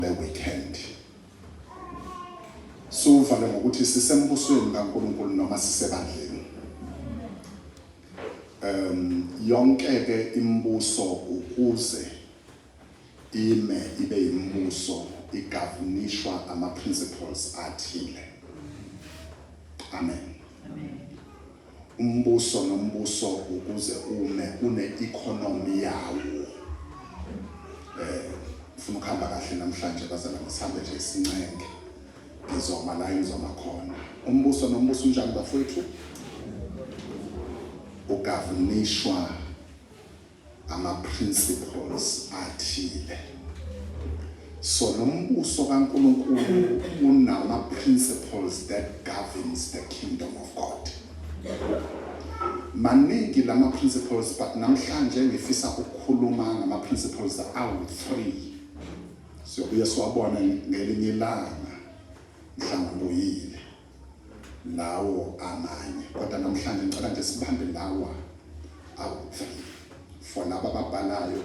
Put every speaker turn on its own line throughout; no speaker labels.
Le weekend suvale ngokuthi sisembusweni kaNkuluNkulu noma sisebandleni. Yonke ke imibuso ukuze ime ibe imibuso igavunishwa ama principles athile. Amen. Umbuso nombuso ukuze ume une economy yawo. Ufuna ukuhamba kahle namhlanje bazalwane, sihambe nje sincenge. Ngizoma la engizoma khona. Umbuso nombuso unjani bafowethu? Ugavunishwa ama principles athile. So nombuso kaNkulunkulu unama principles that governs the kingdom of God. Maningi lama principles, but namhlanje ngifisa ukukhuluma ngama principles awu-3. Siyobuye siwabone ngelinye ilanga mhlawumbe ubuyile lawo amanye, kodwa namhlanje ngicela nje sibambe lawa awu-3 for laba ababhalayo,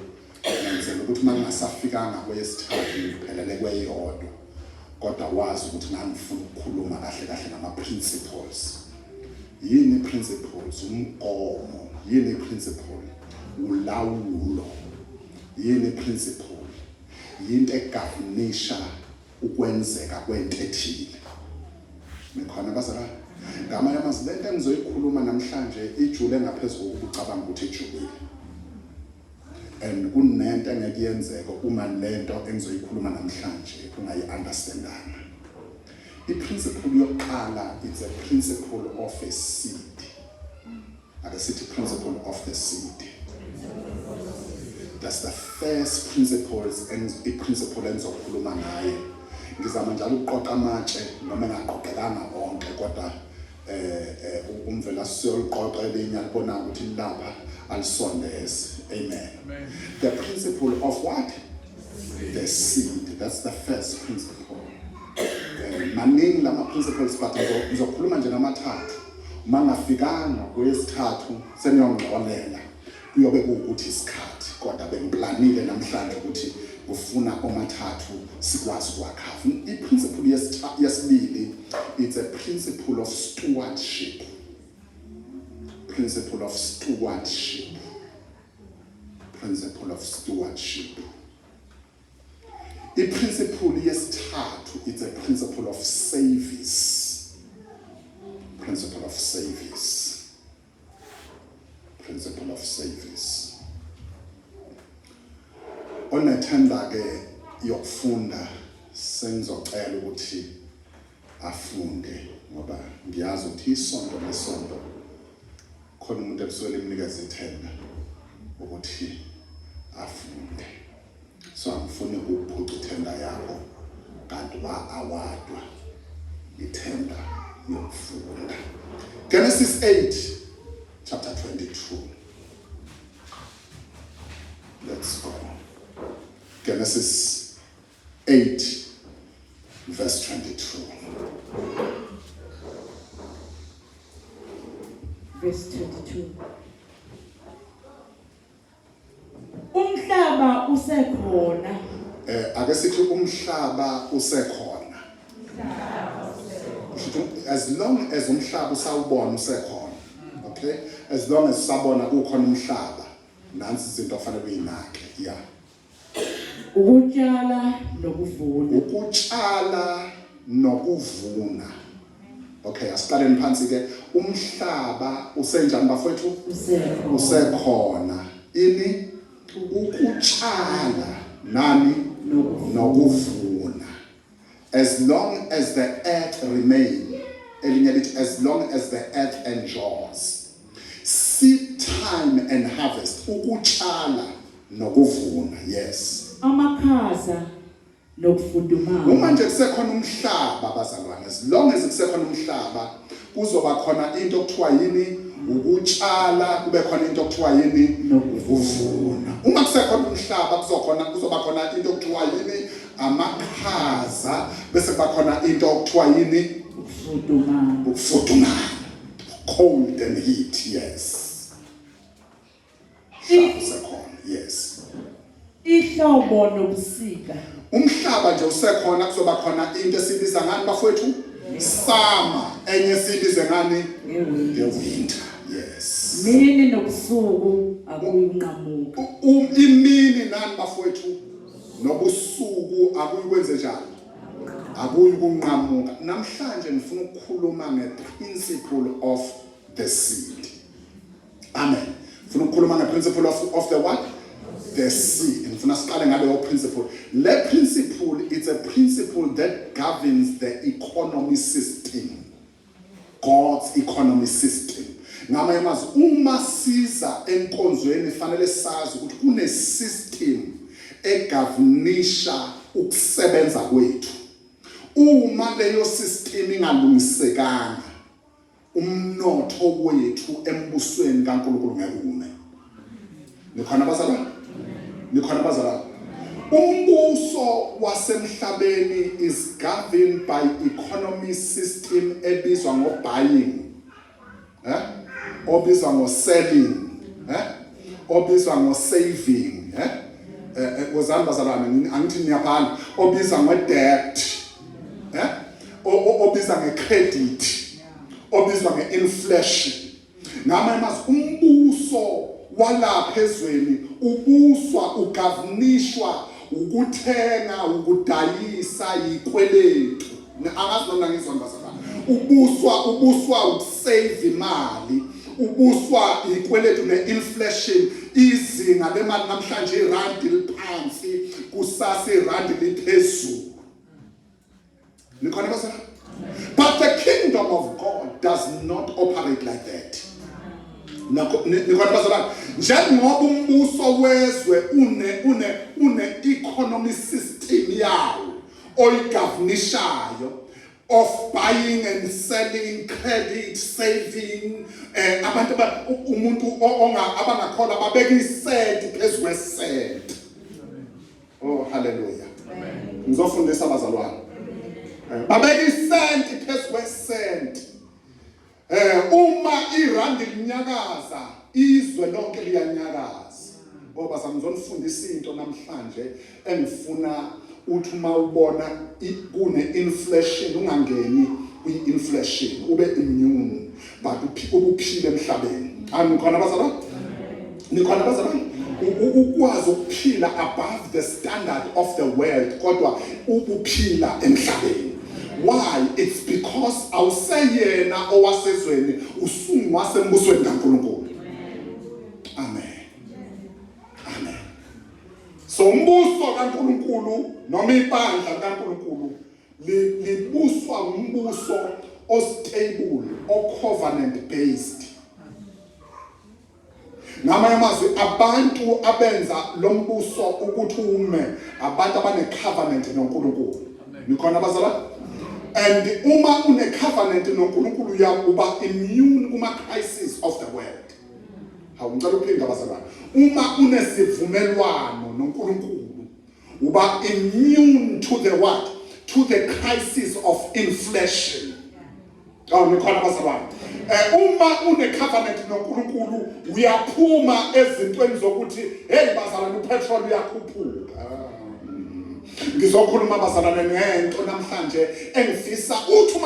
ngenzela ukuthi uma ngingasafikanga kweyesithathu ngiphelele kweyodwa, kodwa wazi ukuthi ngangifuna ukukhuluma kahle kahle ngama-principles. Yini principles? Umgomo. Yini principle? Ulawulo. Yini principle? Yinto egovernisha ukwenzeka kwento ethile. Nikhona bazalwane? Ngamanye amazwi, lento engizoyikhuluma namhlanje ijule ngaphezulu kokuba ucabanga ukuthi ijulile, and kunento engeke yenzeke uma lento engizoyikhuluma namhlanje ungayi-understandanga. I-principle yokuqala, it's a principle of a seed. Ake sithi principle of the seed. That's the first principles and i-principle engizokhuluma ngaye. Ngizama njalo ukuqoqa amatshe noma engaqoqekanga onke, kodwa umvela siyoliqoqa elinye alibona ukuthi lapha alisondeze. Amen. The principle of what? The seed. That's the first principle. Maningi lama principles, but ngizokhuluma nje ngamathathu. Uma ngafikanga kwesithathu seniyongixolela, kuyobe kuwukuthi isikhathi, kodwa bengiplanile namhlanje ukuthi kufuna omathathu sikwazi ukuwakhava. I-principle yesibili, it's a principle of stewardship. Principle of stewardship. Principle of stewardship. I-principle yesithathu, it's a principle of service. Principle of service. Principle of service. Onethemba ke yokufunda sengizocela ukuthi afunde, ngoba ngiyazi ukuthi isonto nesonto khona umuntu elisuke limnikeza ithemba ukuthi afunde. So angifuni ukuphuca ithemba yakho kanti wa-awadwa ithemba yokufunda. Genesis 8 chapter 22. Let's go. Genesis 8 verse 22.
Verse 22. Umhlaba usekhona.
Ake sithi umhlaba usekhona. As long as umhlaba usawubona usekhona. Okay? As long as usabona kukhona umhlaba, nansi izinto ofanele uyinake. Yeah.
Ukutshala nokuvuna.
Ukutshala nokuvuna. Okay, asiqaleni phansi ke. Umhlaba usenjani bafowethu?
Usekhona.
Usekhona. Ini? Ukutshala nani? Nokuvuna. As long as the earth remain, elinye lithi as long as the earth endures. Seed time and harvest, ukutshala nokuvuna. Yes.
Amakhaza nokufudumala.
Uma nje kusekhona umhlaba bazalwane, as long as kusekhona umhlaba kuzoba khona into okuthiwa yini? Ukutshala, kube khona into okuthiwa yini? Ukuvuna. Uma kusekhona umhlaba kuzokhona kuzoba khona into okuthiwa yini? Amakhaza, bese kuba khona into okuthiwa yini?
Ukufudumala.
Ukufudumala. Cold and heat, yes. Mhlaba usekhona, yes.
Ihlobo nobusika.
Umhlaba nje usekhona, kuzoba khona into esibiza ngani bafowethu? Summer, enye sibize ngani? Ngewinter. Yes.
Mini nobusuku akuyinqamuka.
Imini nani bafowethu nobusuku akuyikwenze njani? Akuyikunqamuka. Namhlanje ngifuna ukukhuluma ngeprinciple of the seed. Amen. Ngifuna ukukhuluma ngeprinciple of the what? The seed. Ngifuna siqale ngaleyo principle. Le principle, it's a principle that governs the economy system. God's economy system. Ngamanye amazwi, uma siza enkonzweni fanele sazi ukuthi kune system egovernisha ukusebenza kwethu. Uma leyo system ingalungisekanga, umnotho wethu embusweni kaNkulunkulu ngeke ume. Nikhona bazalwane? Nikhona bazalwane? Umbuso wasemhlabeni is governed by economy system ebizwa ngo buying. Eh? Obizwa ngo selling, eh? Obizwa ngo saving, eh? Wozani bazalwane, angithi niyabhala, obizwa ngo debt. Eh? Obiza ngecredit, obizwa ngeinflation. Ngamanye amazwi, umbuso walapha ezweni ubuswa, ugovernishwa ukuthenga, ukudayisa, yikweletu. Angazi noma ngizwa bazalwane. Ubuswa ukusave imali, ubuswa ikweletu ne-inflation. Izinga lemali namhlanje irandi liphansi, kusasa irandi liphezulu. Nikhona bazalwane? But the kingdom of God does not operate like that. Nikhona bazalwane? Njengoba umbuso wezwe une economy system yawo oyigovernishayo of buying and selling, credit, saving, abantu umuntu abangakholwa babeka isenti phezu kwesenti. Oh hallelujah. Ngizofundisa abazalwane. Babeka isenti phezu kwesenti. Uma irandi linyakaza, izwe lonke liyanyakaza. Ngoba ngizonifundisa into namhlanje engifuna uthi uma ubona kune inflation ungangeni kwi-inflation, ube immune but ubuphile emhlabeni. Nikhona bazalwane? Nikhona bazalwane? Ukwazi ukuphila above the standard of the world kodwa ubuphila emhlabeni. Why? It's because awuseyena owasezweni, usungwasembusweni kaNkulunkulu. Amen. Amen. So umbuso kaNkulunkulu noma ibandla likaNkulunkulu libuswa umbuso ostable, o-covenant based. Ngamanye amazwi, abantu abenza lo mbuso ukuthi ume abantu abane-covenant noNkulunkulu. Nikhona bazalwane? And uma une-covenant noNkulunkulu uyakuba immune kuma-crisis of the world. Hawu, ngicela ukuphinda bazalwane. Uma unesivumelwano noNkulunkulu uba immune to the what? To the crisis of inflation. Oh, nikhona bazalwane? Uma une covenant noNkulunkulu uyaphuma ezintweni zokuthi hey bazalwane upetrol uyakhuphuka. Ngizokhuluma bazalwane ngento namhlanje engifisa uthi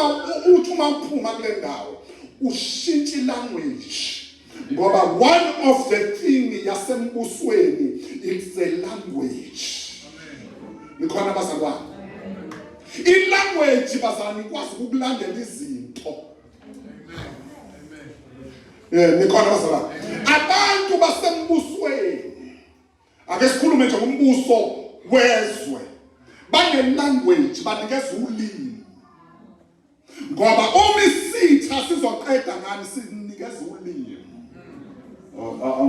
uma uphuma kule ndawo ushintshe language, ngoba one of the thing yasembusweni it's a language. Nikhona bazalwane? I-language bazalwane ikwazi ukukulandela izinto. Nikhona bazalwane? Abantu basembusweni, ake sikhulume nje ngombuso wezwe, bane-language, banikeza ulimi, ngoba uma isitha sizoqeda ngani sinikeza ulimi.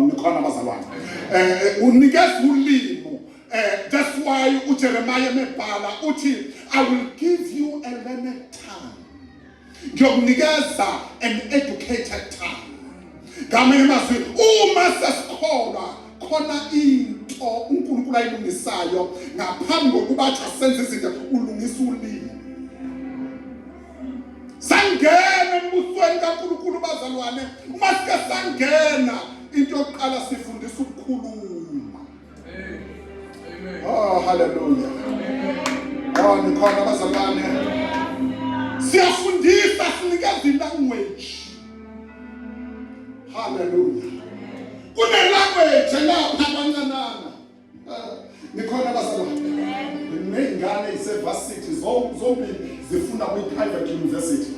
Nikhona bazalwane? Unikeza ulimi. That's why uJeremiah mebhala uthi, "I will give you a learned tongue," ngiyokunikeza an educated tongue. Ngamanye amazwi, uma sesikholwa khona into uNkulunkulu ayilungisayo ngaphambi kokuba athi asenze izinto, ulungisa ulimi. Sangena embusweni kaNkulunkulu bazalwane. Uma sike sangena, into yokuqala sifundisa ukukhuluma. Oh hallelujah. Oh, nikhona abazalwane. Siyafundisa sinikeza ilanguage. Hallelujah. Kune language lapha kwancanana. Nikhona abazalwane. Ney'ngane isevasithi zombili zifunda kwi-private university.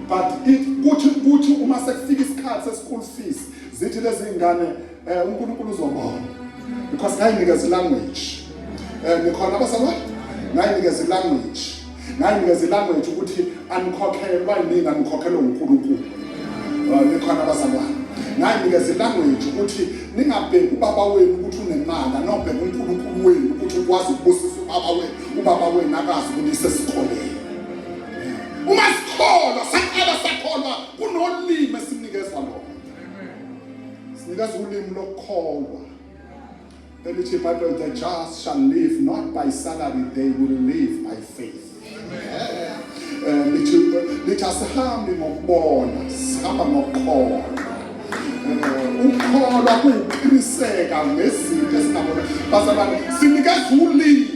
But it kuthi kuthi uma sekufika isikhathi se-school fees zithi lezi ngane eh uNkulunkulu uzobona because ngayinikeza language eh nikhona abazalwane ngayinikeza language ngayinikeza language ukuthi anikhokhelwa yinina nikhokhelwa uNkulunkulu eh, nikhona abazalwane ngayinikeza language ukuthi ningabheki ubaba wenu ukuthi unemali anobheka uNkulunkulu wenu ukuthi ukwazi ukubusisa ubaba wenu ubaba wenu akazi ukunisa esikoleni uma sikholwa saqala sakholwa kunolimi esinikezwa lona sinikeza ulimi lokukholwa elithi iBhayibheli the just shall live not by salary they will live by faith eh lithi lithi asihambi ngokubona sihamba ngokukholwa eh, ukukholwa kuwuqiniseka ngezinto esingabona bazalwane sinikeza ulimi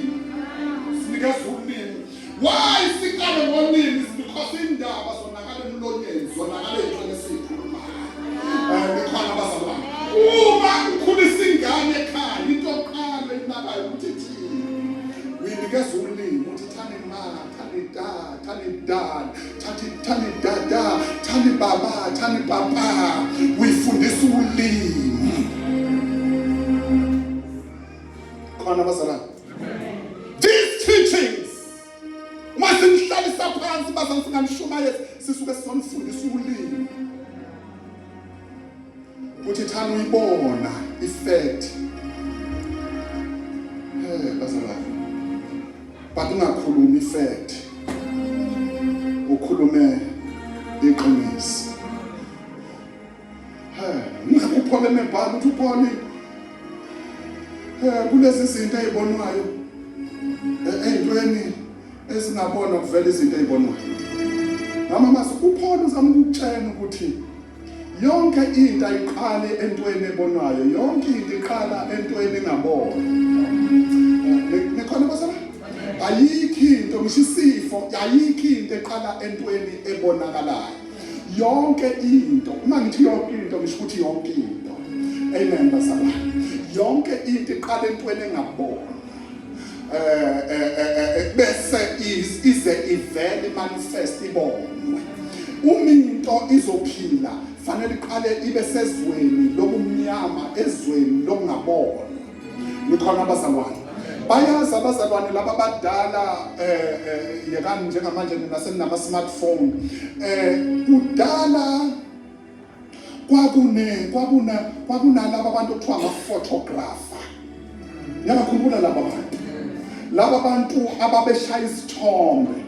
sinikeza ulimi why siqale ngolimi is because indaba zonakala emlonyeni zonakala ey'ntweni esiyikhulumayo um nikhona abazalwane uma ukhulisa ingane ekhaya into yokuqala inakayo ukuthi ithini uyinikeza ulimi uthi thani ma thani da thani da thathi thani dada thani baba thani papa uyifundisa ulimi khona abazalwane these teachings uma sinihlalisa phansi bazalwane singanishumayezi sisuke sizonifundisa ulimi ukuthi thana uyibona ifact hey bazalwane but ungakhulumi ifact ukhulume iqiniso Ngabe uPaul emebhala uthi uPaul eh kulezi zinto ezibonwayo eh, ezintweni ezingabonwa kuvela izinto ezibonwayo. Ngama mase uPaul uzama ukukutshela ukuthi yonke into ayiqali entweni ebonwayo, yonke into iqala entweni engabonwa. Eh, nikhona basala? Ayikho into ngisho isifo, ayikho into eqala entweni ebonakalayo. yonke into uma ngithi yonke into ngisho ukuthi yonke into amen bazalwane yonke into iqala entweni engabonwa eh, eh, eh, eh bese ize ivele manifest ibonwe uma into izophila fanele iqale ibe sezweni lobumnyama ezweni lokungabonwa nikhona abazalwane bayazi abazalwane laba abadala eh, eh yekani njengamanje nina seninama smartphone eh kudala kwakune kwakuna kwakunalaba abantu okuthiwa ama photographer niyabakhumbula laba bantu laba bantu ababeshaya isithombe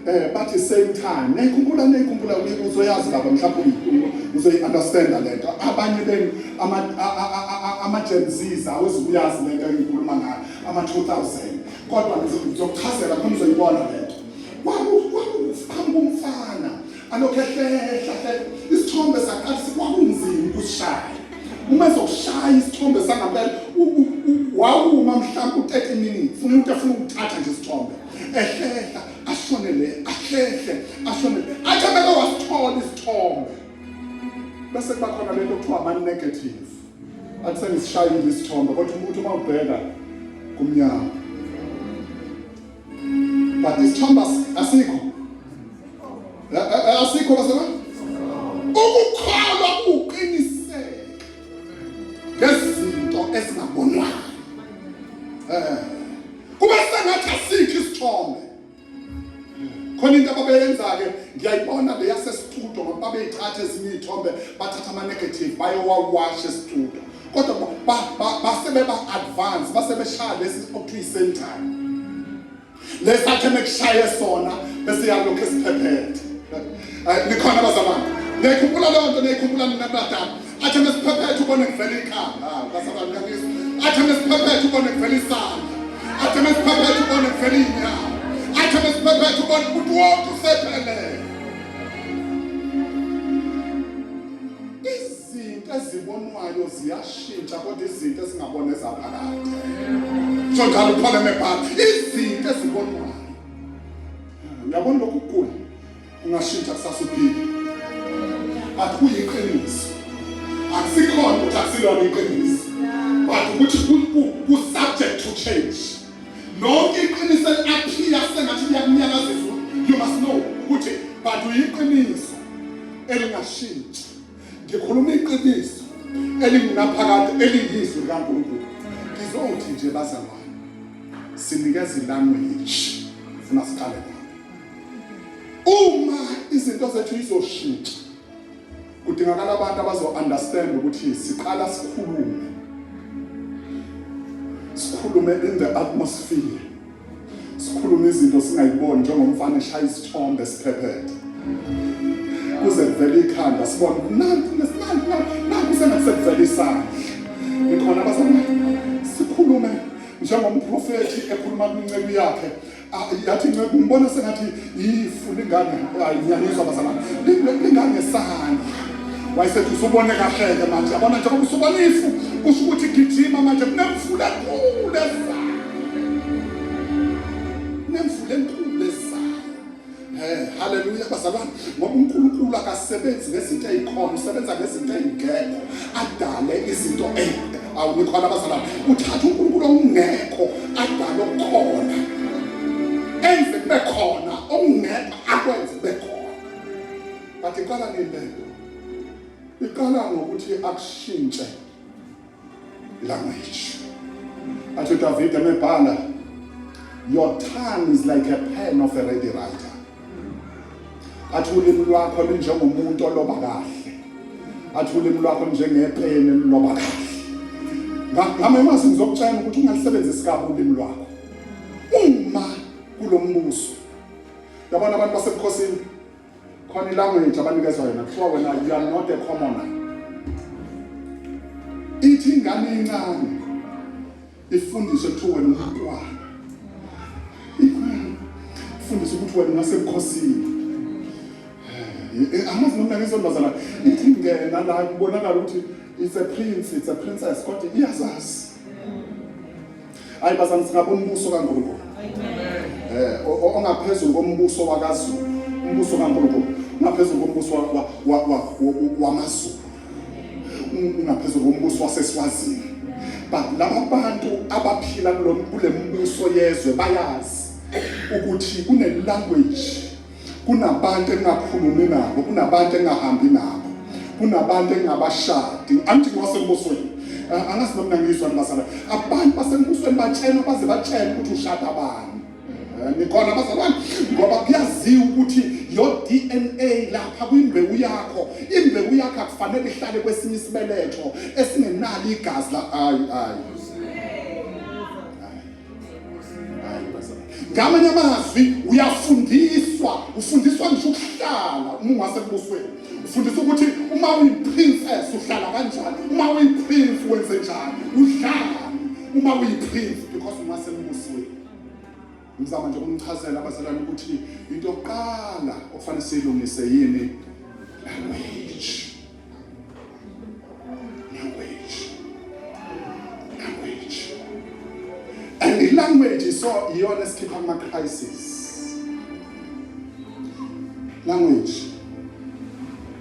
eh bathi same time niyikhumbula niyikhumbula uzoyazi baba mhlawumbe uzoyi understand lento abanye benu ama ama Gen Z's awezukuyazi lento engikhuluma ngayo ama 2000 kodwa ngizokuchazela khona uzoyibona lento kwakuqhamuka umfana alokhu ehlehla isithombe saqala kwakunzima ukusishaya uma ezokushaya isithombe sangampela wawuma mhlawumbe u-30 minutes umuntu efuna ukuthatha nje isithombe ehlehla ashone le ahlehle ashone le athi abeke wasithola isithombe bese kuba khona lento okuthiwa ama-negative athi sengisishayile isithombe kodwa umuntu uma ubheka kumnyama but isithombe asikho eh, eh, eh, asikho bazalwane ukukholwa kuqiniseka ngezinto ezingabonwayo eh kube sengathi asikho isithombe khona into ababeyenza-ke ngiyayibona le yasestudio ngoba babeyithatha ezinye iy'thombe bathatha ama-negative bayowawasha estudio kodwa base beba-advance base beshaya lesi okuthiwa i-same time lesakhe mekushaye sona bese yalokhu esiphephethe eh, nikhona bazalwane niyayikhumbula leyo nto niyayikhumbula nina badala athi mesiphephethe ubone kuvela ikhanda hawu bazalwane ngiyangizwa athi mesiphephethe ubone kuvela isandla athi mesiphephethe ubone kuvela iy'nyawo athi mesiphephethe ubone ukuthi wonke usephelele Izinto ezibonwayo ziyashintsha kodwa izinto ezingabonwa ezaphakade. Sho njalo uPaul emebhala izinto ezibonwayo. Ungashintsha kusasa uphile. But kuyiqiniso. Akusikhona ukuthi akusilona iqiniso. But ukuthi ku subject to change. Nonke iqiniso eli-appear sengathi liyakunyakazisa, you must know ukuthi but uyiqiniso elingashintshi. Ngikhuluma iqiniso elingunaphakade eliyizwi likaNkulunkulu. Ngizothi nje bazalwane, sinikeza ilanguage, funa siqale lapho. Uma izinto zethu izoshintsha, kudingakala abantu abazo-understand ukuthi siqala sikhulume, sikhulume in the atmosphere, sikhulume izinto singayiboni, njengomfana eshaya isithombe siphephethe kuze kuvele ikhanda, sibone nanku nanku nanku, sengathi sekuvele isandla. Ngikhona abazalwane? Sikhulume njengomprofethi ekhuluma kwinceku yakhe. Ah, yathi inceku, ngibona sengathi ifu lingane. Hayi, ngiyanizwa bazalwane? Lingangesandla. Wayesethi, usubone kahle-ke manje, yabona, njengoba usubona ifu, kusho ukuthi gijima manje, kunemvula enkulu ezayo, kunemvula enkulu ezayo. Haleluya bazalwane, ngoba uNkulunkulu akasebenzi ngezinto ezikhona, usebenza ngezinto ezingekho, adale izinto. Awunikhona bazalwane? Uthatha uNkulunkulu ongekho adale okukhona, enze kube khona okungekho, akwenze kube khona. But iqala nini lento? Iqala ngokuthi akushintshe language. Athi uDavid emebhala, "Your tongue is like a pen of a ready writer." Athi ulimi lwakho linjengomuntu oloba kahle. Athi ulimi lwakho njengepeni eliloba kahle. Ngamanye amazwi, ngizokutshela ukuthi ungalisebenzisi kabi ulimi lwakho uma kulombuso. Yabona, abantu basebukhosini khona ilanguage abanikezwa yona, kuthiwa wena, you are not a commoner. Ithi ingane incane ifundiswe, kuthiwa wena umntwana, ifundiswe ukuthi wena ungasebukhosini. Amazi noma ngizontombazana ithi ngena la, kubonakala ukuthi it's a prince, it's a princess, kodwa iyazazi. Hayi bazalwane, singabe umbuso kaNkulunkulu ongaphezulu kombuso wakaZulu. Umbuso kaNkulunkulu ungaphezulu kombuso wamaZulu, ungaphezulu kombuso waseSwazini, but laba bantu abaphila kule mbuso yezwe bayazi ukuthi kune language, kunabantu engingakhulumi nabo, kunabantu engingahambi nabo, kunabantu engingabashadi. Angithi ngwasembusweni? Angazi noma ngizwa nibazalwane. Abantu basembusweni batshelwa, baze batshele ukuthi ushada bani. Nikhona bazalwane? Ngoba kuyaziwa ukuthi your DNA lapha kwimbewu yakho, imbewu yakho akufanele ihlale kwesinye isibeletho esingenalo igazi la. Ayi, ayi, hayi bazalwane. Ngamanye amazwi, uyafundiswa, ufundiswa ngisho ukuhlala uma ungasembusweni, ufundiswa ukuthi uma uyi-princess uhlala kanjani, uma uyi-prince wenze njani, udlani uma uyi-prince, because ungasembusweni. Ngizama nje ukumchazela abazalwane ukuthi into yokuqala okufanele siyilungise yini? Language, language, language. And i-language so iyona esikhipha kuma-crisis. Language,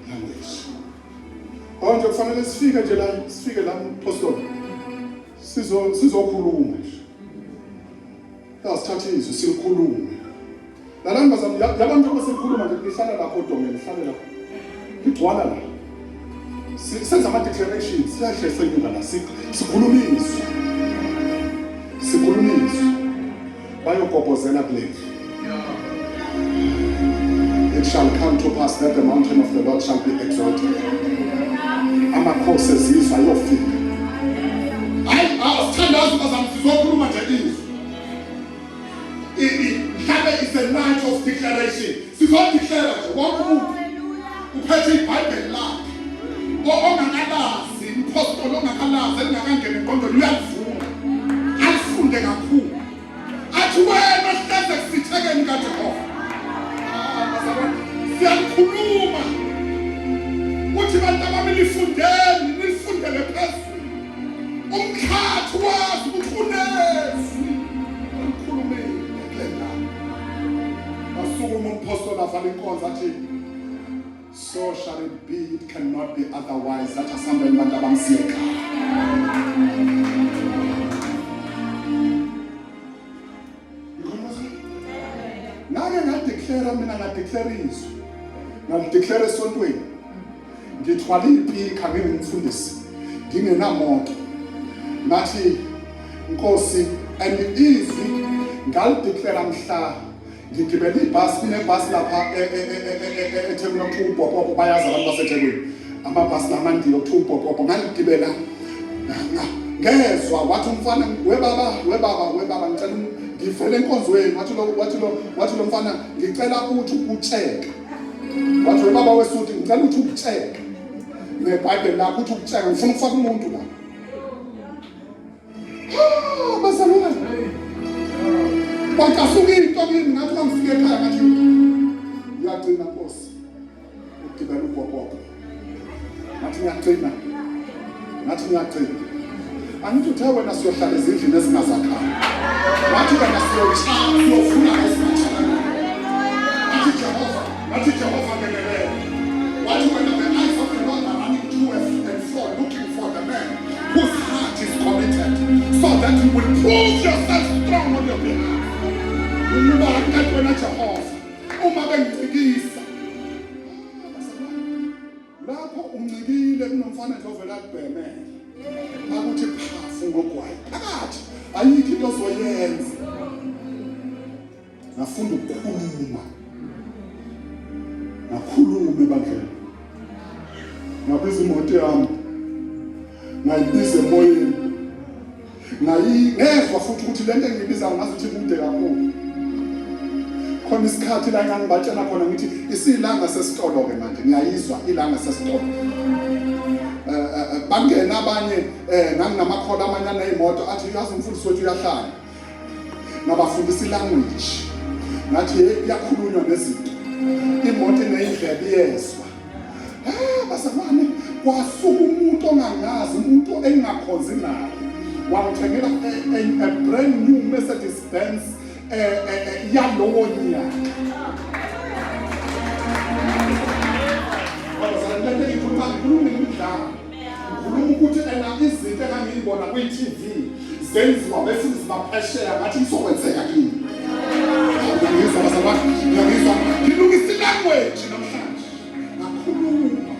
language. Oh nje kufanele sifike nje la, sifike la mpostoli, sizokhuluma nje, yasithatha izwi silikhulume. Lalani bazalwane, yabantu abaselikhuluma nje, lihlala lapho odongeni, lihlale lapho, ligcwala la. Senza ama-declarations, siyahle senyuka la, sikhuluma izwi, sikhuluma izwi, bayogobhozela kulendlu. It shall come to pass that the mountain of the Lord shall be exalted. Amakhosi ezizwe ayofika. Hayi, asithandazi bazalwane, sizokhuluma nje izwi. Mhlawumbe is a night of declaration. Sizodeclare nje, wonke umuntu uphethe iBhayibheli lakhe. Ongakalazi, impostoli ongakalazi, elingakangeni engqondweni, uyalivula. Alifunde kakhulu. Athi wena hleze kusithekeni kaJehova. Ah, bazalwane, siyalikhuluma. Uthi bantu abami, lifundeni, nilifundele phezulu. Umkhathi wazi ukuthi unezwi elikhulumile kule ndawo. Wasukuma umpostoli. bavala inkonzo athi so shall it be it cannot be otherwise athi asambeni bantu abamsiye ekhaya ngake ngadeclare mina ngadeclare izwi ngalideclare esontweni ngithwala iy'pikha ngingumfundisi ngingenamoto ngathi nkosi and izwi ngalideclare mhla ngigibele ibhasi kunebhasi lapha e, e, e, eThekwini okuthiwa ubhopopo bayazi abantu baseThekwini amabhasi lamandiya okuthiwa ubhopopo ngaligibela ngezwa wathi umfana webaba webaba webaba ngicela ngivele enkonzweni wathi lo wathi lo wathi lo mfana ngicela uthi ukutsheka wathi webaba wesuthi ngicela uthi ukutsheka nebhayibheli lakho uthi ukutsheka ngifuna ukufaka umuntu la Ah, bazalwane kwacasuka into kimi ngathi uma ngifika ekhaya ngathi ngiyagcina nkosi ukugibela ubhobhobho ngathi ngiyagcina ngathi ngiyagcina angithi uthe wena siyohlala ezindlini ezingazakhaya wathi wena siyotshala siyofuna ezingatshala ngathi jehova ngathi jehova ngenelela wathi wena the eyes of the lord are running to and fro looking for the man whose heart is committed so that you will prove yourself strong on your behalf ungubani kanti wena jehova uma bengicikisa lapho uncikile kunomfana nje ovela kubhemela akuthi phafu ngogwayi phakathi ayikho into ozoyenza ngafunda ukukhuluma ngakhuluma ebandleni ngabiza imoto yami ngayibiza emoyeni ngayingezwa futhi ukuthi lento engiyibizayo ngazi ukuthi kude kakhulu khona isikhathi la engangibatshela khona ngithi isilanga sesitolo-ke manje ngiyayizwa ilanga sesitolo eh, eh, eh, bangena abanye um nganginamakhola amanye aney'moto athi uyazi umfundisi wethu uyahlala ngabafundisa ilanguage ngathi hey kuyakhulunywa nezinto imoto ineyindlebe iyezwa eh bazalwane kwasuka umuntu ongangazi umuntu engingakhonzi naye wangithengela a brand new Mercedes Benz eh, eh, eh, yalowo nyaka bazalwane lento engikhuluma ngikhuluma imidlalo ngikhuluma ukuthi ena izinto engangiyibona kwi-TV zenziwa befundisi baphesheya ngathi izokwenzeka kimi ngiyangizwa bazalwane ngiyangizwa ngilungisa ilanguage namhlanje ngakhuluma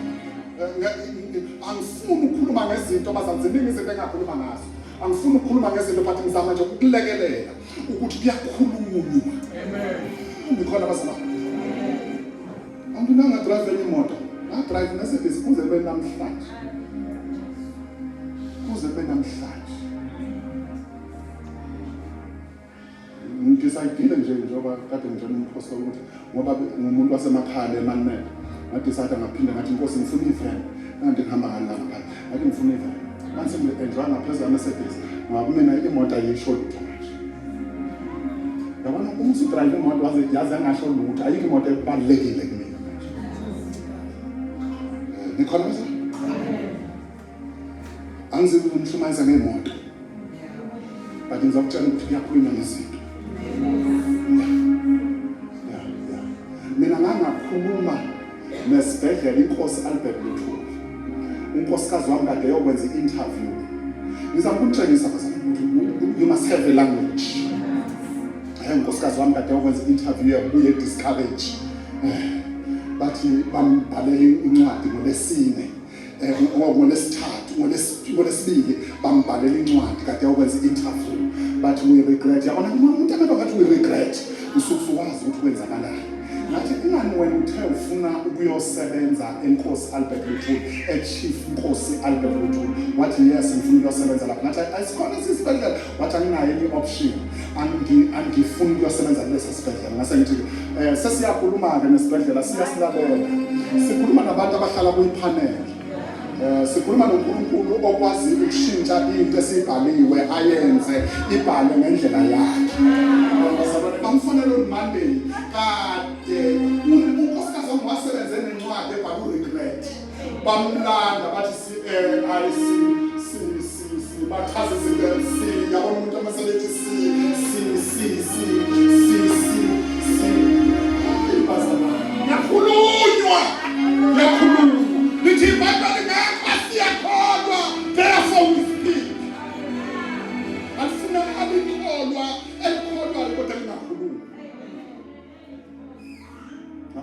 eh, angifuni ukukhuluma ngezinto bazalwane ziningi izinto engakhuluma ngazo angifuni ukukhuluma ngezinto but ngizama nje ukukulekelela ukuthi kuyakhulunywa amen ngikhona bazalwane anginanga drive enye imoto ngadrive Mercedes kuze kube namhlanje kuze kube namhlanje ngidecide nje njengoba kade ngitshela umphostoli ukuthi ngoba ngumuntu wasemakhaya le manimele ngadecide ngaphinde ngathi inkosi ngifuna iveni kanti ngihamba ngani la ngaphandle ngathi ngifuna iveni manje sengi-enjoya ngaphezu kamercedes ngoba kumina imoto ayisho lutho manje yabona uma usudrayive imoto waze yaze angasho lutho ayikho imoto ebalulekile kumina manje eh, nikhona mase angizivi ukumshumayeza ngemoto but ngizakutshela ukuthi kuyakhulunywa ngezinto mina ngangakhuluma nesibhedlela inkosi Albert Luthuli unkosikazi wami kade eyokwenza i-interview ngizama ukunitshengisa bazalwane ukuthi you must have a language eh unkosikazi wami kade eyokwenza i-interview yakubuye discourage eh, bathi bambhalele incwadi ngolesine eh, ngolesithathu ngolesibili bambhalela incwadi kade yokwenza i-interview bathi we regret yabona umuntu abantu ngathi we regret usuke usuwazi ukuthi kwenzakalani ngathi ingani wena uthe ufuna ukuyosebenza enkosi Albert Luthuli echief Nkosi Albert Luthuli wathi yes ngifuna ukuyosebenza lapho ngathi ayisikhona isibhedlela wathi anginayo enye option angifuni ukuyosebenza kulesa sibhedlela ngase ngithi eh sesiyakhuluma-ke nesibhedlela siyasilalela sikhuluma nabantu abahlala kuyiphanel Eh sikhuluma noNkulunkulu okwazi ukushintsha into esibhaliwe ayenze ibhalwe ngendlela yakhe. Bamfonela on Monday kade unkosikazi wami wasebenze nencwadi ebhalwe regret. Bamlanda bathi si eh ayi si si si bachaza izinto si yabona umuntu amasebethi si si si si si si si bazalwane.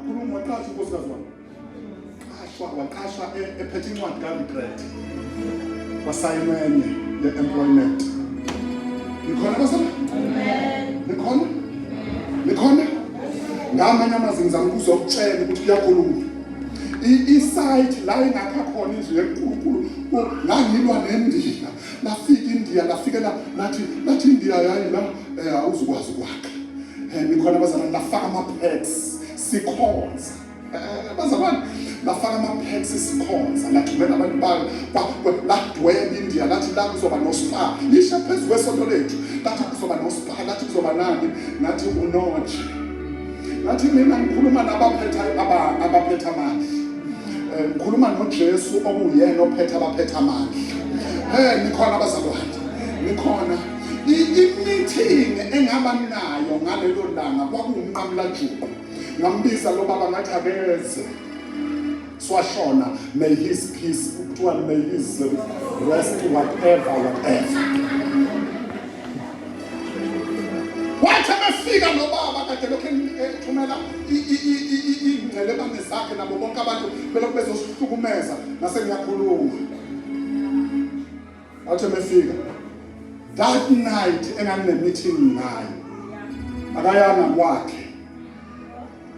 Wakhuluma waqasha unkosikazi wami. Qashwa waqashwa ephethe incwadi ka-regret. Wasayinwa enye ye-employment. Nikhona bazalwane? Nikhona? Nikhona? Ngamanye amazwi ngizama ukuzokutshela ukuthi kuyakhulunywa. I-site la engakha khona indlu yenkulunkulu ngangilwa nendiya lafika indiya lafike lathi lathi indiya yayi la eh, awuzukwazi ukwakha um nikhona bazalwane lafaka ama-packs sikhonza eh, bazalwane lafaka ama-packs sikhonza lathumela abantu bayo ladweba indiya lathi la kuzoba nospa lisha phezu kwesonto lethu lathi kuzoba nospa lathi kuzoba nani ngathi unoje ngathi mina ngikhuluma nabaphetha abaphetha amandla eh, ngikhuluma noJesu okuyena ophetha abaphetha amandla eh nikhona abazalwane nikhona i-meeting engaba nayo ngalelo langa kwakuwumnqamulajuqu ngambiza lo baba ngathi akeze swashona may his peace kuthiwa may his rest whatever whatever wathi ebefika lo baba kade lokhu ethumela iy'ngcelebane zakhe nabo bonke abantu belokhu bezosihlukumeza ngase ngiyakhuluma wathi emefika that night engangine-meeting ngayo akayanga kwakhe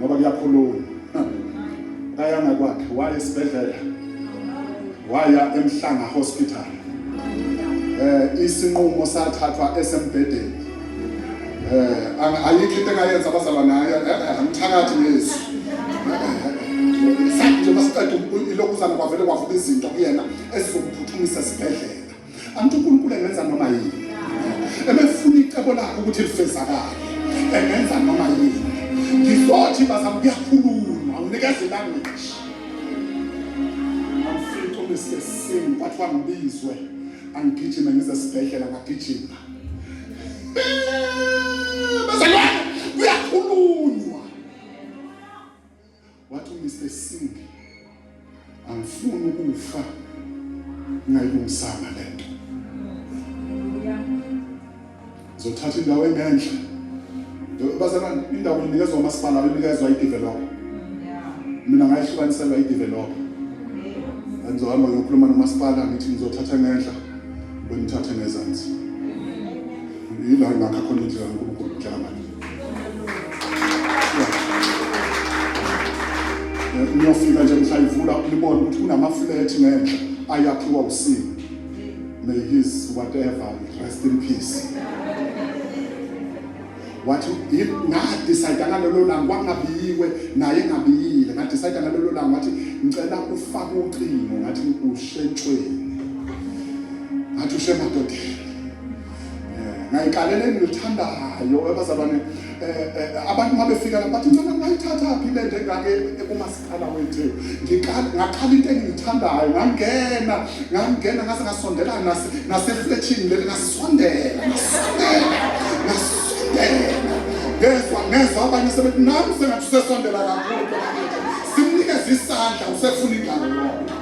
ngoba kuyakhuluma akayanga kwakhe waya esibhedlela waya emhlanga hospital eh isinqumo sathathwa esembhedeni eh ayikho into engayenza abazalwa naye eh, eh, angithakathi ngezwi sathi nje masiqeda ilokuzana kwavele kwavuka izinto kuyena ezizokuphuthumisa esibhedlela Angithi uNkulunkulu engenza noma yini. Ebefuna icebo lakhe ukuthi lifezakale. Engenza noma yini. Ngizothi bazama kuyakhulunywa, nginikeza ilanguage. Ngamfica uMr Singh kwathiwa ngibizwe angigijime ngize esibhedlela ngagijima. Bazalwane kuyakhulunywa. Wathi uMr Singh angifuni ukufa ngingayilungisanga lento. Ngizothatha indawo engenhla. Bazalwane indawo inikezwa umasipala inikezwa i-developer. Mina ngayihlukaniselwa i-developer. Ngizohamba ngiyokhuluma nomasipala ngithi ngizothatha ngenhla benithathe ngezansi. Yila ngakha khona indlu kaNkulunkulu njengamanje. Niyofika nje mhla ivula nibone ukuthi kunama-flat ngenhla ayakhiwa usini. May his whatever rest in peace. Wathi ngadecide ngalelo langa kwangabiyiwe naye engabiyile ngadecide ngalelo langa wathi ngicela ufake ucingo ngathi ushentshweni ngathi ushe emadodeni ngayikalela engilithandayo abazalwane eh, eh, abantu uma befika lapha bathi ncane ungayithathaphi le nto engake kumasipala wethu ngaqala into engiyithandayo ngangena ngangena ngase ngasondela nasefletshini leli ngasondela ngasondela ngasondela ngezwa ngezwa abanye sebethi nami sengathi usesondela kakhulu simnikeze isandla usefuna ingalo yonke.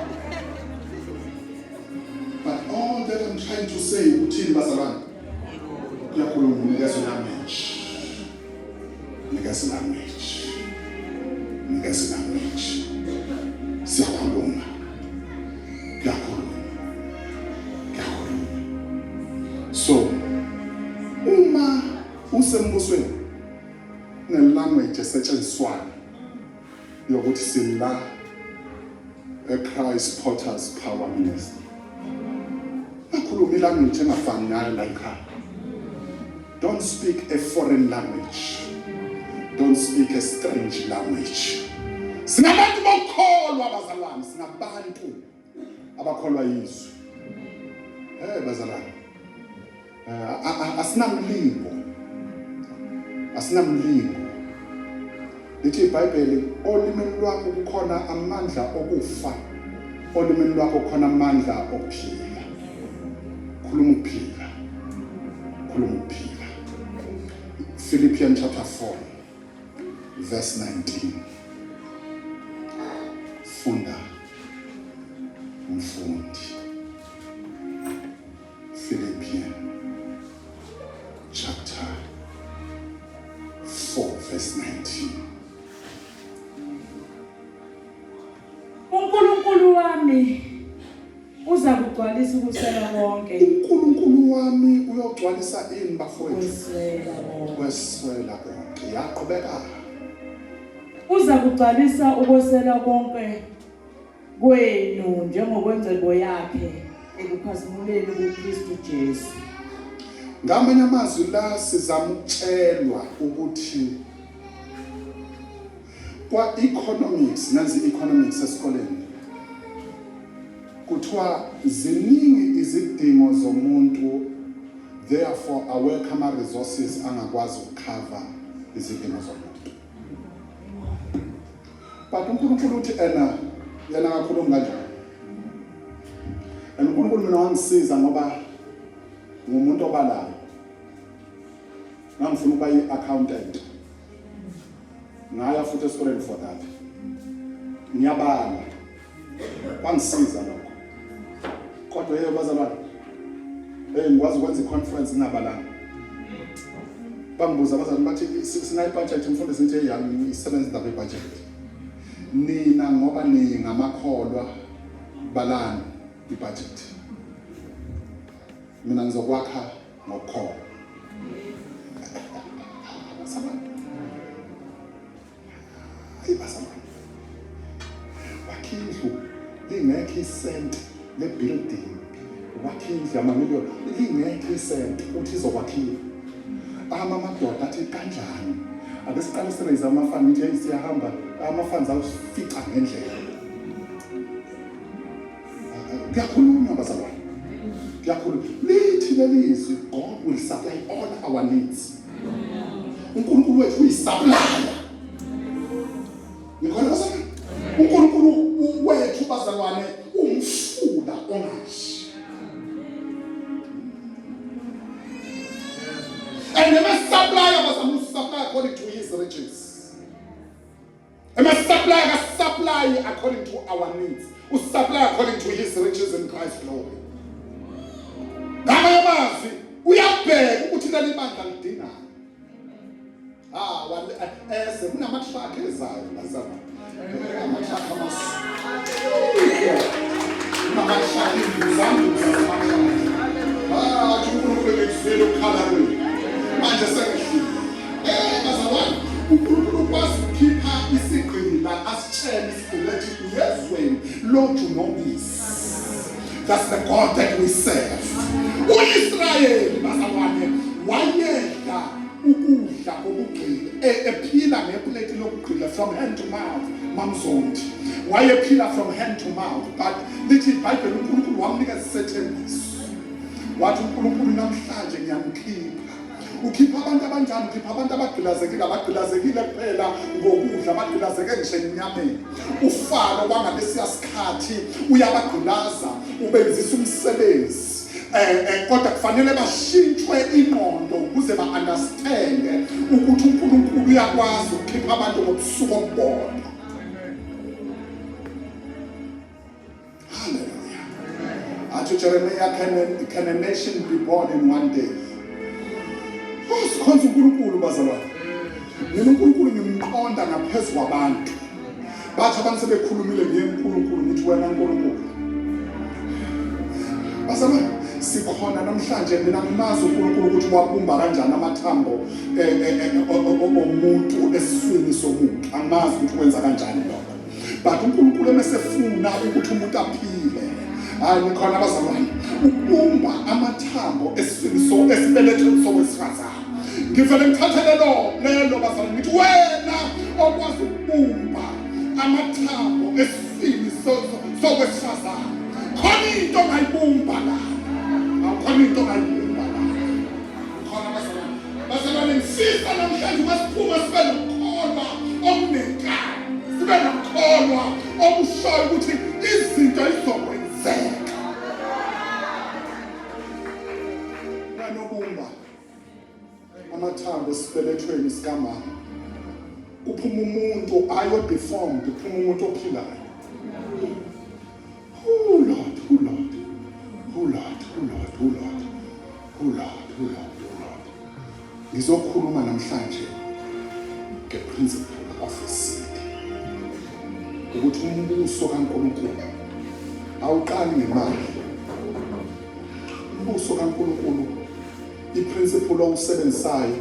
But all that I'm trying to say ukuthini bazalwane? Kuyakhuluma unikeza language. Nikeza language. Nikeza language. Siyakhuluma. Kuyakhuluma. Kuyakhuluma. So uma usembusweni ne-language esetshenziswayo yokuthi sila eChrist Potter's Power Ministry. Akhuluma ilanguage engafani nayo la ekhaya. Don't speak a foreign language. Don't speak a strange language. Singabantu bokukholwa bazalwane, singabantu abakholwa yizwi. Eh bazalwane. Eh, asinamlingo. Asinamlingo. Lithi iBhayibheli olimini lwakho kukhona amandla okufa. Olimini lwakho kukhona amandla okuphila. Khuluma ukuphila. Khuluma ukuphila. Philippians chapter 4 verse 19. Funda mfundi. Philippians chapter 4 verse 19.
wami uza kugcwalisa ukusela konke.
uNkulunkulu wami uyogcwalisa ini bafowethu?
Kweswela konke.
Kweswela konke. Yaqhubeka.
Uza kugcwalisa ukwesela konke kwenu njengokwengcebo yakhe ekukhazimuleni kuKristu Jesu.
Ngamanye amazwi la sizama ukutshelwa ukuthi kwa economics, nanzi economics esikoleni, kuthiwa ziningi izidingo zomuntu, therefore awekho ama resources angakwazi ukucover izidingo zomuntu. But uNkulunkulu uthi ena yena akakhulumi kanjalo. And uNkulunkulu mina wangisiza ngoba ngumuntu obalayo. Ngangifuna ukuba yi-accountant. Ngaya futhi esikoleni for that. Ngiyabala. Kwangisiza lokho. Kodwa yebo bazalwane. Hey, ngikwazi ukwenza i-conference ngingabalanga. Bangibuza abazalwane bathi sinayo ibudget, mfundisi, ngithi hey, angisebenza indaba yebudget. Nina ngoba ningamakholwa balani ibudget. Mina ngizokwakha ngokukholwa. Bazalwane. Hayi bazalwane. Wakha indlu lingekho isenti le building. Wakha indlu yamamiliyoni lingekho isenti, uthi izokwakhiwa. Ama amadoda athi kanjani? Ake siqale siraise ama-fund, ngithi hey, siyahamba, ama-funds awufica ngendlela. Kuyakhulunywa bazalwane. Kuyakhulunywa. Lithi lelizwi, God will supply all our needs. uNkulunkulu wethu uyisupplier. Nikhona bazalwane? uNkulunkulu wethu bazalwane umfula ongashi. And the supplier was supply according to his riches. And the supplier supply according to our needs. U supply according to his riches in Christ glory. Ngamanye amazwi uyabheka ukuthi leli bandla lidingani. Ah, eze kunama-truck ezayo bazalwane. Ama-truck kunama-truck, izanduza zama-truck. Ah, athi uNkulunkulu ngikuzwile ukukhala kwenu. Manje sengihlile. Eh, bazalwane, uNkulunkulu ukwazi ukukhipha isigqila, asitshele isigqila ethi uyezweni loju nobisi. That's the God that we serve. UIsrayeli bazalwane wayedla ukudla kokugcina, ephila ngeplate lokugcina, from hand to mouth. Mamzondi wayephila from hand to mouth, but lithi iBhayibheli uNkulunkulu wamnika isethembiso. Wathi uNkulunkulu namhlanje ngiyamkhipha. Ukhipha abantu abanjani? Ukhipha abantu abagqilazekile, abagqilazekile kuphela ngokudla, abagqilazeke ngisho enyameni. UFaro wangalesiya sikhathi uyabagqilaza, ubenzisa umsebenzi. Kodwa kufanele bashintshwe ingqondo ukuze ba-understande ukuthi uNkulunkulu uyakwazi ukukhipha abantu ngobusuku obubodwa. Hallelujah. Athi Jeremiah, can a nation be born in one day? Oh, sikhonza uNkulunkulu bazalwane. Mina uNkulunkulu ngimqonda ngaphezu kwabantu. Bathi abantu sebekhulumile ngiye uNkulunkulu ngithi wena uNkulunkulu. Bazalwane, sikhona namhlanje, mina ngimazi uNkulunkulu ukuthi wabumba kanjani amathambo omuntu esiswini somuntu. Angimazi ukuthi wenza kanjani lokho. But uNkulunkulu emesefuna ukuthi umuntu aphile, hayi nikhona abazalwane, ubumba amathambo esiswini so esibelethweni sowesifazane. Ngivele ngithathe lelo bazalwane, ngithi wena okwazi ukubumba amathambo esiswini sowesifazane, khona into ongayibumba la, awukhona into ongayibumba la. Khona abazalwane, bazalwane, ngifisa namhlanje uma siphuma sibe nokukholwa okunenkani, sibe nokukholwa okushoyo ukuthi izinto izokwenzeka. Wena obumba amathambo esibelethweni sikamama, kuphuma umuntu ayo deformed, kuphuma umuntu ophilayo. Oh Lord, oh Lord, oh Lord, oh Lord, oh Lord, oh Lord, oh Lord, oh Lord. Ngizokhuluma namhlanje nge-principle of a seed, ukuthi umbuso kaNkulunkulu Awuqali ngemali. Umbuso kaNkulunkulu, iprinciple owusebenzisayo,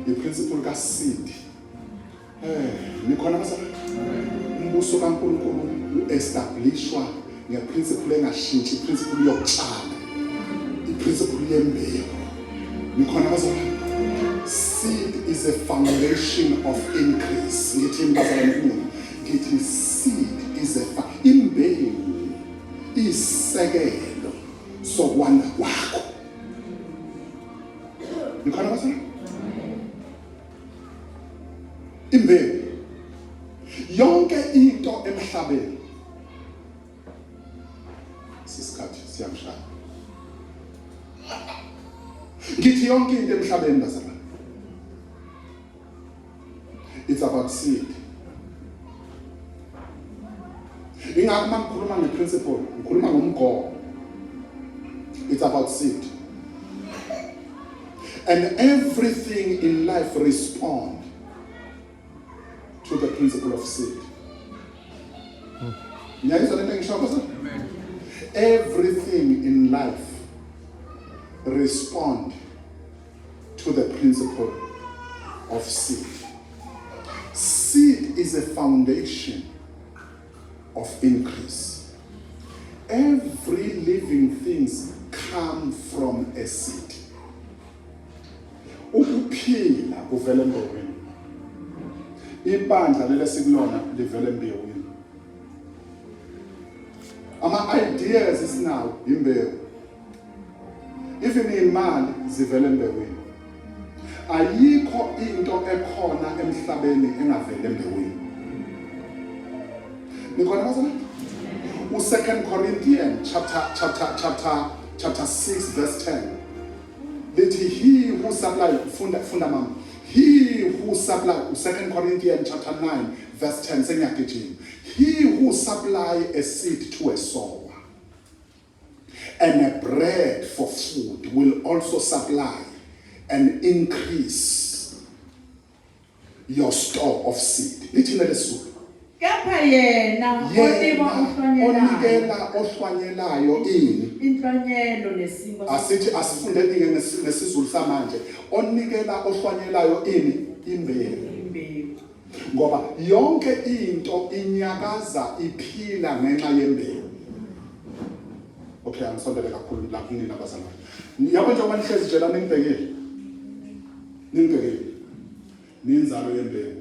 iprinciple kaseed. Nikhona bazalwane? Umbuso kaNkulunkulu uestablishwa ngeprinciple engashintshi, iprinciple yokutshala, iprinciple yembewu. Nikhona bazalwane? Seed is a foundation of increase. Ngithini bazalwane kumina? Ngithi seed is a imbewu isisekelo sokwanda kwakho. Nikhona bazalwane? Imbewu, yonke into emhlabeni, sisikhathi siyamshaya. Ngithi yonke into emhlabeni bazalwane, it's about seed. Ingakho uma ngikhuluma ngeprinciple, ngikhuluma ngomgomo. It's about seed, and everything in life respond to the principle of seed. Ngiyayizwa lento engisho, Pastor? Everything in life respond to the principle of seed. Seed is a foundation of increase. Every living things come from a seed. Ukuphila kuvela embewini. Ibandla leli esikulona livela embewini. Ama-ideas esinawo imbewu. Even imali zivela embewini. Ayikho into ekhona emhlabeni engaveli embewini. Nikhona bazalwane? U2 Corinthians chapter 6 verse 10 lithi, "He who supply," funda, funda mama, "he who supply," u2 Corinthians chapter 9 verse 10, sengiyagijima, "He who supply a seed to a sower and a bread for food will also supply and increase your store of seed." Lithini lesiZulu?
Kepha yena onika
Yena
ohlwanyelayo
onikela ohlwanyelayo ini?
Inhlwanyelo nesinkwa.
Asithi asifundeni ngesizulu samanje. Onikela ohlwanyelayo ini? Imbewu.
Imbewu.
Ngoba yonke into inyakaza, iphila ngenxa yembewu. Okay, angisondele kakhulu lapho nina bazalwane. Yabo, njengoba nihlezi nje la ningibhekile, ningibhekile, ninzalo yembewu.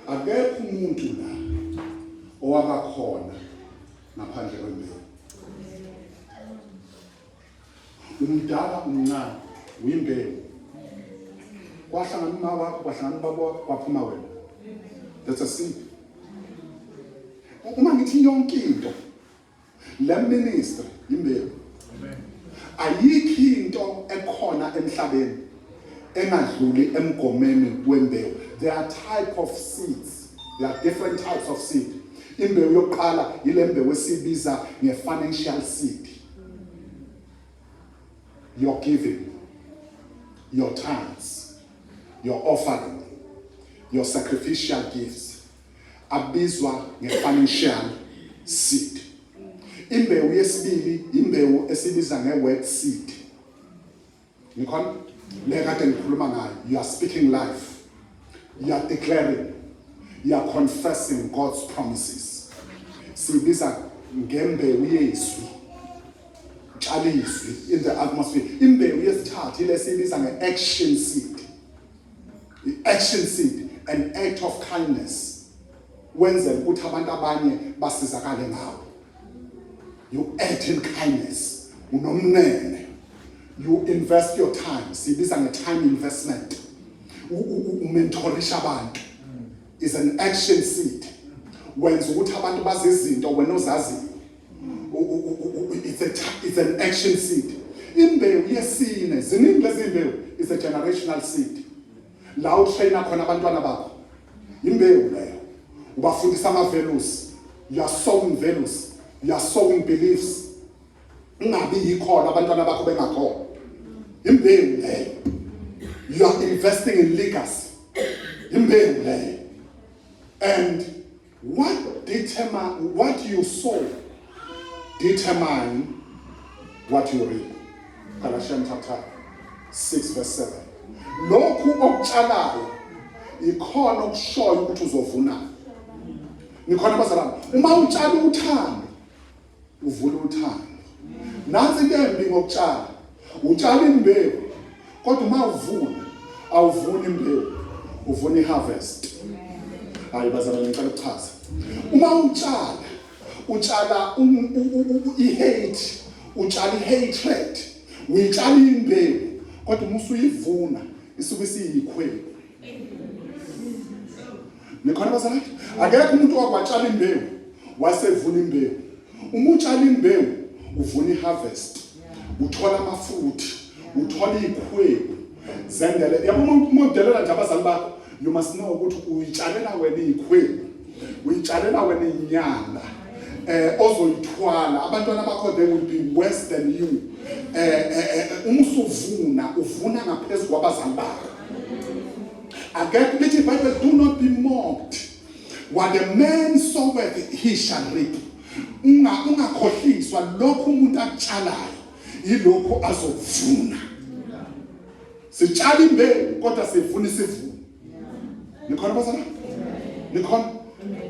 Akekho umuntu la owabakhona ngaphandle kwembewu. Umdala, umncane, uyimbewu. Kwahlangana uma wakho, kwahlangana ubaba wakho, kwaphuma wena. That's a seed. Uma ngithi yonke into, le ministry imbewu. Ayikho into ekhona emhlabeni engadluli emgomeni wembewu. There are type of seeds. There are different types of seed. Imbewu yokuqala yile mbewu esibiza nge-financial seed: your giving, your tithes, your offering, your sacrificial gifts, abizwa nge-financial seed. Imbewu yesibili imbewu esibiza nge-word seed. Nikhona? Le kade ngikhuluma ngayo. You are speaking life, you are declaring, you are confessing God's promises. Siyibiza ngembewu yezwi. Tshala izwi in the atmosphere. Imbewu yesithathu ile siyibiza nge-action seed. I-action seed, an act of kindness, wenzela ukuthi abantu abanye basizakale ngawo. You act in kindness, unomnene, you invest your time. Siyibiza nge-time investment. Umentorisha abantu is an action seed. Wenza ukuthi abantu bazi izinto wena ozaziyo. It's an action seed. Imbewu yesine, ziningi lezi imbewu, is a generational seed. La utraina khona abantwana bakho, imbewu leyo. Ubafundisa ama values. You are sowing values, you are sowing beliefs. Ungabi yikhona abantwana bakho bengakhona, imbewu leyo. You are investing in legacy, imbewu leyo. And What determine what you sow determine what you reap. Galatians chapter 6 verse 7. Lokhu okutshalayo ikhona okushoyo ukuthi uzovuna. Nikhona bazalwane, uma utshala uthando uvula uthando. Nansi into embi ngokutshala. Utshala imbewu kodwa uma uvuna awuvuni imbewu, uvuna iharvest. Hayi bazalwane ngicela ukuchaza. Uma utshala utshala i-hate, utshala i-hatred, uyitshala imbewu kodwa uma usuyivuna isuke isiyikhwebu. Nikhona bazalwane? Akekho umuntu owakwatshala imbewu wasevuna imbewu. Uma utshala imbewu uvuna iharvest. Uthola amafruit, uthola izikhwebu zendele. Yabo uma udelela nje abazali bakho, you must know ukuthi uyitshalela wena izikhwebu. Uyitshalela wena inyanda. Ozoyithwala abantwana bakho they will be worse than you. Uma usuvuna uvuna ngaphezulu kwabazali bakho. Akekho lithi iBhayibheli do not be mocked. What a man soweth he shall reap. Unga ungakhohliswa lokhu umuntu akutshalayo yilokhu azokuvuna. Sitshala imbewu kodwa sivuna isivuno. Nikhona bazalwane? Nikhona?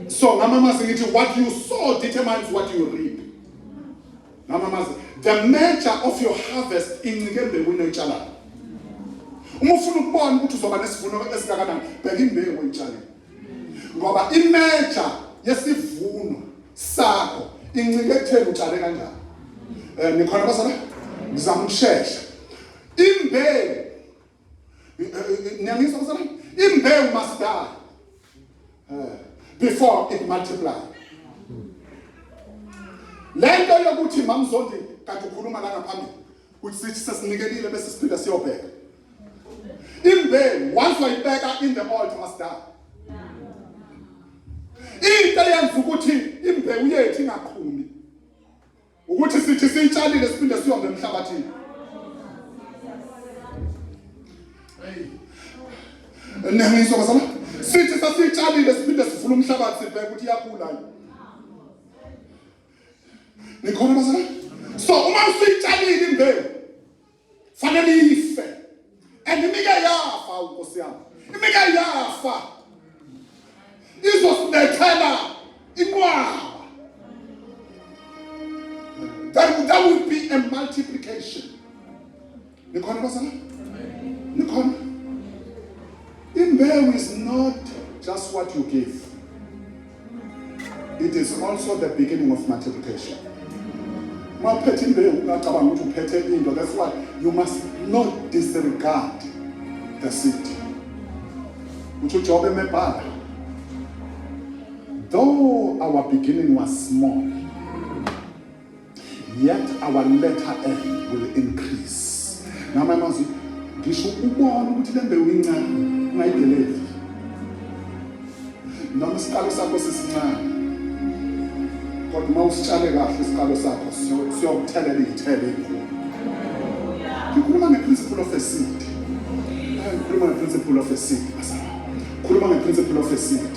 So ngamamazi ngithi what you sow determines what you reap. Ngamamazi the measure of your harvest incike embewini oyitshalayo. Uma ufuna ukubona ukuthi uzoba nesivuno esingakanani, bheka imbewu oyitshalile. Ngoba imeasure yesivuno sakho incike ekutheni utshale kanjani. Nikhona bazalwane? Ngizama ukushesha. Imbewu niyangizwa bazalwane? Imbewu must die before it multiply. Lento yokuthi mamzondi kade ukhuluma la ngaphambili ukuthi sithi sesinikelile bese siphinda siyobheka. Imbewu once wayibeka in the altar must die. Into eyenza ukuthi imbewu yethu ingaqhumi ukuthi sithi siyitshalile siphinde siyombe emhlabathini. Niyangizwa bazalwane? Sithi sasiyitshalile siphinde sivule umhlabathi sibheke ukuthi iyakhula yini. Nikhona bazalwane? So uma usuyitshalile imbewu fanele ife. And imike yafa unkosi yami. Imike yafa. Izosilethela inqwaba. That will be a multiplication. Nikhona bazalwane? Nikhona? Imbewu is not just what you give. It is also the beginning of multiplication. Uma uphethe imbewu ungacabanga ukuthi uphethe into. That's why you must not disregard the seed. Uthi uJobe emebhala, though our beginning was small, yet our latter end will increase. Ngamanye amazwi ngisho ubona ukuthi le mbewu incane ungayideleli. Noma isiqalo sakho sisincane, kodwa uma usitshale kahle isiqalo sakho siyokuthelela iy'thelo ey'nkulu. Ngikhuluma nge-principle of a seed. Ngikhuluma nge-principle of a seed, bazalwane. Khuluma nge-principle of a seed.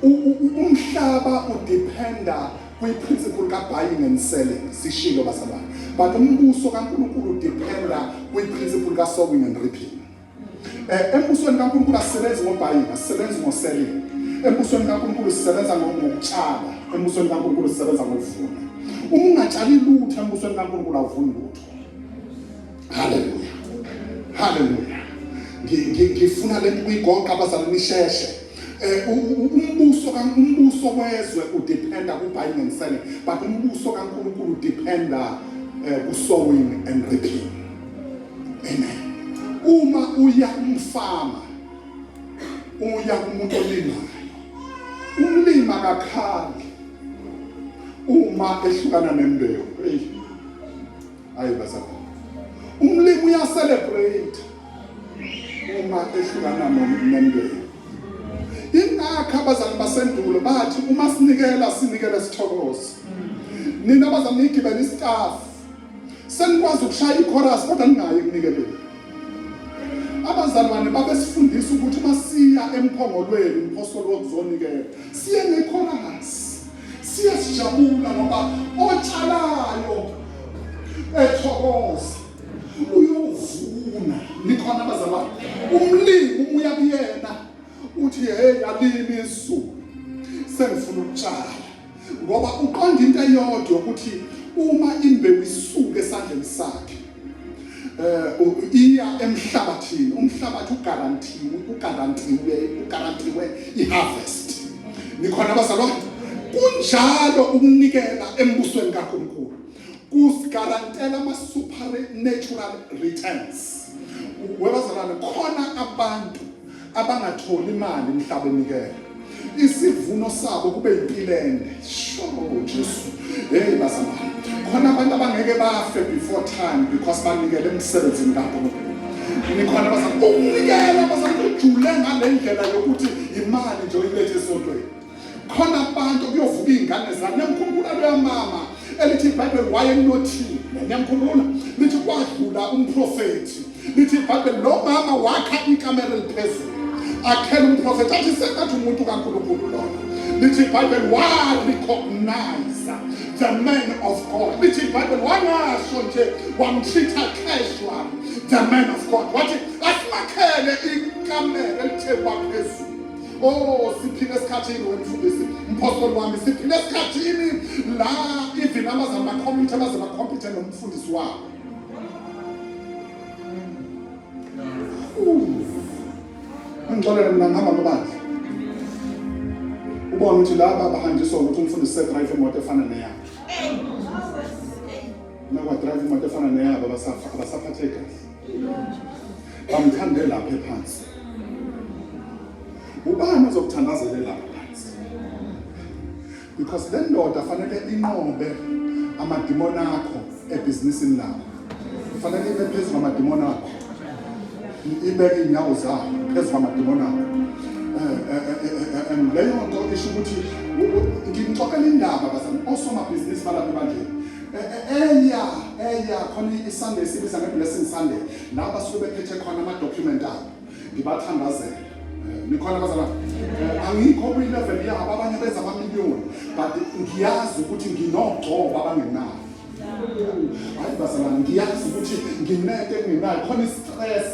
Umhlaba udependa kwi-principle ka-buying and selling, sishilo bazalwane. But umbuso kaNkulunkulu udependa kwi-principle ka-sowing and reaping. Embusweni kaNkulunkulu asisebenzi ngo-buying, asisebenzi ngo-selling. Embusweni kaNkulunkulu sisebenza ngokutshala. Embusweni kaNkulunkulu sisebenza ngokuvuna. Uma ungatshali lutho embusweni kaNkulunkulu awuvuni lutho. Hallelujah. Hallelujah. Ngifuna lento kuyigoqa abazalwane nisheshe. Umbuso wezwe udependa ku buying and selling, but umbuso kaNkulunkulu udependa ku sowing and reaping. Amen. Uma uya kumfama, uya kumuntu olimayo, umlimi akakhali uma ehlukana nembewu. Hey. Hayi bazalwane. Umlimi uya celebrate uma ehlukana nembewu. Ingakho abazali basendulo bathi uma sinikela sinikele sithokoze. Nina abazali nigibela istaff. Senikwazi ukushaya ichorus kodwa ningayi ekunikeleni. Abazalwane babesifundisa ukuthi uma siya emphongolweni umphostoli wokuzonikela siye ngekhorasi, siye sijabula ngoba otshalayo ethokoza uyovuna. Nikhona abazalwane? Umlimi uma uya kuyena uthi hey, alimi izulu, sengifuna ukutshala, ngoba uqonda into eyodwa ukuthi uma imbewu isuka esandleni sakhe iya emhlabathini, umhlabathi ugarantiwe, ugarantiwe, ugarantiwe iharvest. Nikhona abazalwane? Kunjalo ukunikela embusweni kaNkulunkulu kusigarantela ama-supernatural returns. Webazalwane, khona abantu abangatholi imali mhla benikela, isivuno sabo kube impilende. Sho Jesu, hey bazalwane, khona abantu abangeke bafe before time because banikele emsebenzini kaNkulunkulu. Nikhona bazalwane? Ukunikela bazalwane kujule ngale ndlela yokuthi imali nje oyilethe esontweni. Khona abantu kuyovuka iy'ngane zabo. Niyamkhumbula loya mama elithi iBhayibheli wayenothile? Niyamkhumbula? Lithi kwadlula umprofethi, lithi iBhayibheli lo mama wakha ikamera eliphezulu akhela umprofethi, athi sengathi umuntu kaNkulunkulu lona. Lithi iBhayibheli wa-recognize the man of God. Lithi iBhayibheli wangasho nje, wamtreat-a casual the man of God, wathi asimakhele ikamera elithe kwaphezulu. Oh, siphila esikhathini wemfundisi, mphostoli wami, siphila esikhathini la even abazali bakhompyutha baze bakhompyuthe nomfundisi wabo. Ngixolele mina, ngihamba amabandla. Ubona ukuthi laba bahanjiswa ukuthi umfundisi sedrive imoto efana neyakhe. Nakwadrive imoto efana neyabo abasaphatheki kahle. Bamthande lapha ephansi. Ubani ozokuthandazela lapha phansi? Because le ndoda fanele inqobe amadimoni akho ebhizinisini lakho. Fanele ibe phezu kwamadimoni akho. Ibeke iy'nyawo zayo phezu kwamadimoni akho. And leyo nto isho ukuthi ngimxoxela indaba bazalwane, osomabhizinisi balapha ebandleni. Eya eya khona iSunday sibiza nge-Blessing Sunday, la basuke bephethe khona ama-document abo, ngibathandazela. Nikhona bazalwane? Angikho kwi-level yabo, abanye benza amamiliyoni, but ngiyazi ukuthi nginogcobo abangenalo. Hayi bazalwane, ngiyazi ukuthi nginento engingenayo. Khona i-stress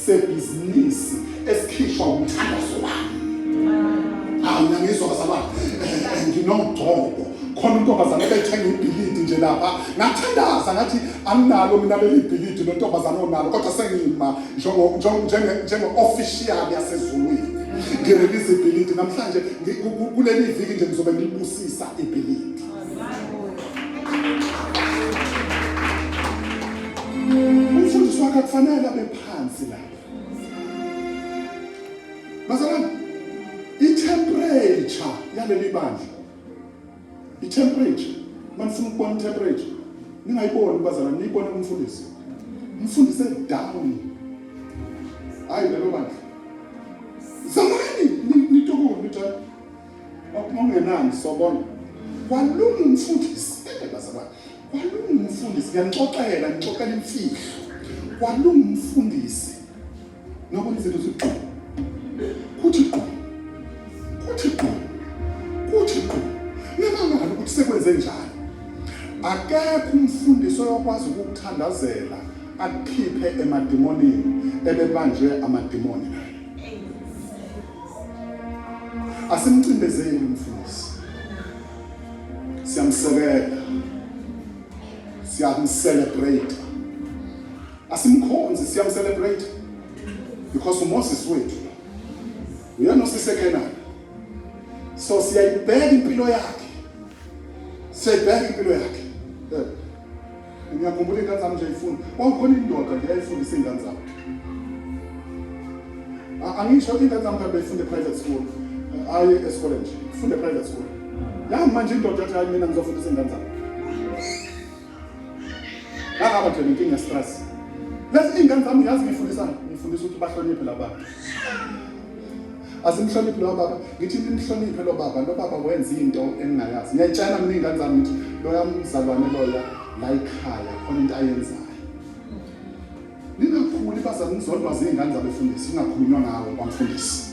sebhizinisi esikhishwa umthandazo wami. Hawu, ngiyangizwa bazalwane? Nginogcobo. Khona intombazane ebethenga ibhilidi nje lapha, ngathandaza ngathi anginalo mina leli bhilidi, lo ntombazane onalo, kodwa sengima njenge-official yasezulwini, ngirelease ibhilidi namhlanje. Kuleli viki nje ngizobe ngilibusisa ibhilidi. Umfundisi wakhe akufanele abe phansi lapha bazalwane. I-temperature yaleli bandla, i-temperature, manifuna ukubona i-temperature, ningayiboni bazalwane, niyibone kumfundisi. Umfundisi down, hayi lelo bandla, zamani nitukule nithi okungenani sobona kwalunga umfundisi. Bazalwane, kwalunga umfundisi, ngiyanixoxela, ngixoxela imfihlo. Kwalunga umfundisi nobona izinto zigqu, kuthi gqu, kuthi gqu, kuthi gqu, nimangala ukuthi sekwenze njani. Akekho umfundisi oyokwazi ukukuthandazela akukhiphe emadimonini ebebanjwe amadimoni naye. Asimcindezeli umfundisi, siyamsekela, siyamcelebrate. Asimkhonzi, siyamcelebrate because uMoses wethu uyena osiseKhenani. So siyayibheka impilo yakhe, siyayibheka impilo yakhe. Ngiyakhumbula iy'ngane zami nje ifunda, kwakukhona indoda nje yayifundisa iy'ngane zami. Angisho iy'ngane zami kanti beyifunda e-private school, aye esikoleni nje, ifunda e-private school. Ya manje indoda yathi, hayi mina ngizofundisa iy'ngane zami. Ngangaba nje nenkinga ye-stress. Lezi iy'ngane zami yazi ngiyifundisani? Ngiyifundisa ukuthi bahloniphe la bantu. Asimhloniphi lo baba, ngithi nimhloniphe lo baba, lo baba wenza into engingayazi. Ngiyayitshela mina iy'ngane zami ngithi loya mzalwane loya la ekhaya khona into ayenzayo. Ningakhuli Nibaza nizodwa zingane zabefundisi ingakhulunywa ngawo kwamfundisi.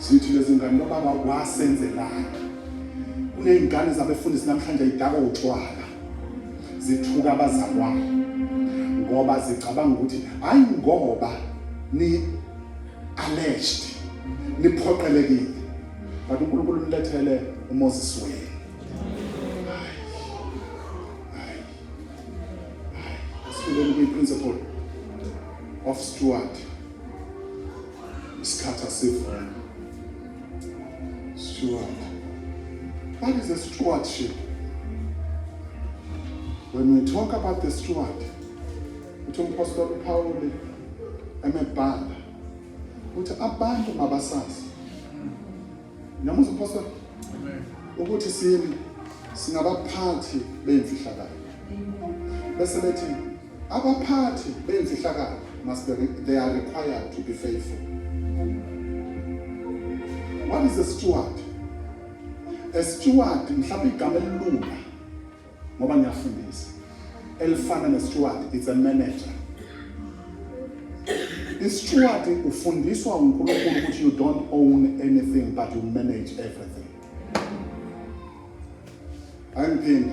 Zithi lezi ngane lobaba wasenzelani? Kuney'ngane zabefundisi namhlanje idakwa utshwala. Zithuka abazalwane ngoba zicabanga ukuthi hayi ngoba ni alleged niphoqelekile but uNkulunkulu unilethele uMoses wenu. Hayi. Hayi. Asifikeni kwi-principle of steward. Isikhathi asivuma. Steward. What is a stewardship? When we talk about the steward, uthi umpostoli uPawuli emebhala uthi abantu mabasazi. Niyamuzwa umpostoli? Ukuthi sini singabaphathi bemfihlakalo. Bese bethi abaphathi bemfihlakalo must be they are required to be faithful. What is a steward? A steward mhlawumbe igama elilula ngoba ngiyafundisa elifana ne-steward, it's a manager. I-steward ufundiswa uNkulunkulu ukuthi you don't own anything but you manage everything. Angiphinde.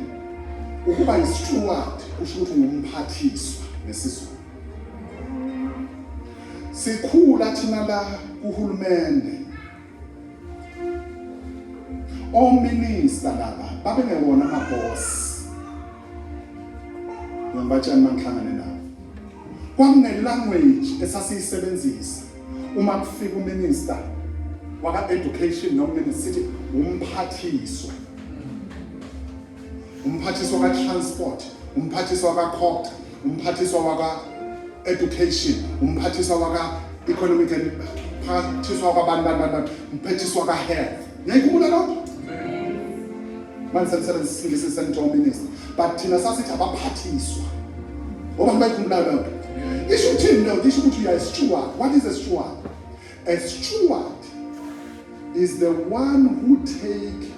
Ukuba yi-steward kusho ukuthi ungumphathiswa ngesizulu. Sikhula thina la kuhulumende. Ominister laba babengewona amaboss. Ngibatshela mangihlangane nabo. Kwakune language esasiyisebenzisa uma kufika uminister waka education noma minister sithi umphathiswa. Umphathiswa ka transport, umphathiswa ka COGTA, umphathiswa waka education, umphathiswa waka economic and phathiswa kwabantu bantu bantu, umphathiswa ka health. Ngiyayikhumbula lokho? Manje senisebenzisa isiNgisi senithiwa minister. But thina sasithi abaphathiswa. Ngoba bayikhumbula leyo nto. Isho ukuthini leyo nto? Isho ukuthi you are a steward. What is a steward? A steward is the one who take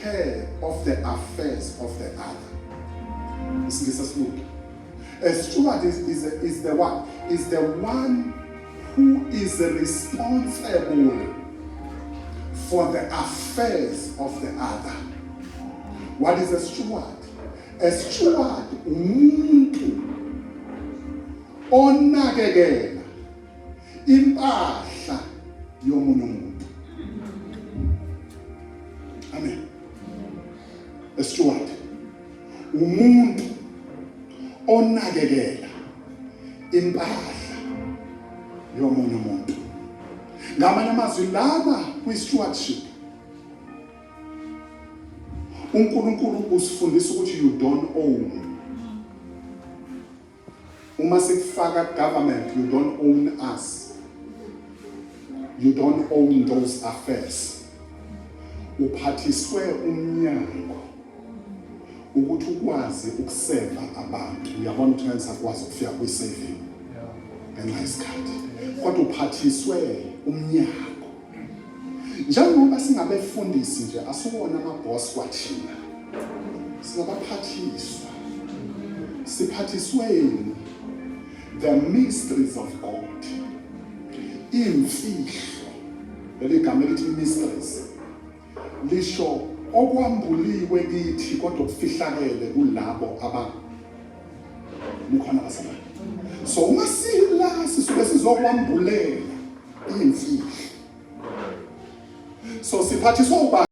care of the affairs of the other. Isingisi asilula. A steward is the one is the one who is responsible for the affairs of the other. What is a steward? A steward umuntu onakekela impahla yomunye umuntu. Amen. A steward umuntu onakekela impahla yomunye umuntu. Ngamanye amazwi lana kwi-stewardship uNkulunkulu usifundisa ukuthi you don't own. Uma sikufaka government, you don't own us. You don't own those affairs. Uphathiswe umnyango ukuthi ukwazi ukuseva abantu. Uyabona ukuthi ngeke sakwazi ukufika kwi-saving ngenxa yesikhathi. Kodwa uphathiswe umnyango. Njengoba singabefundisi nje asiwona amaboss kwathina. Singabaphathiswa. Siphathisweni the mysteries of God. Imfihlo. Leli gama elithi mysteries lisho okwambuliwe kithi kodwa kufihlakele kulabo aba nikhona bazalwane. So uma sila sisuke sizokwambulela imfihlo. So siphathiswa ubani?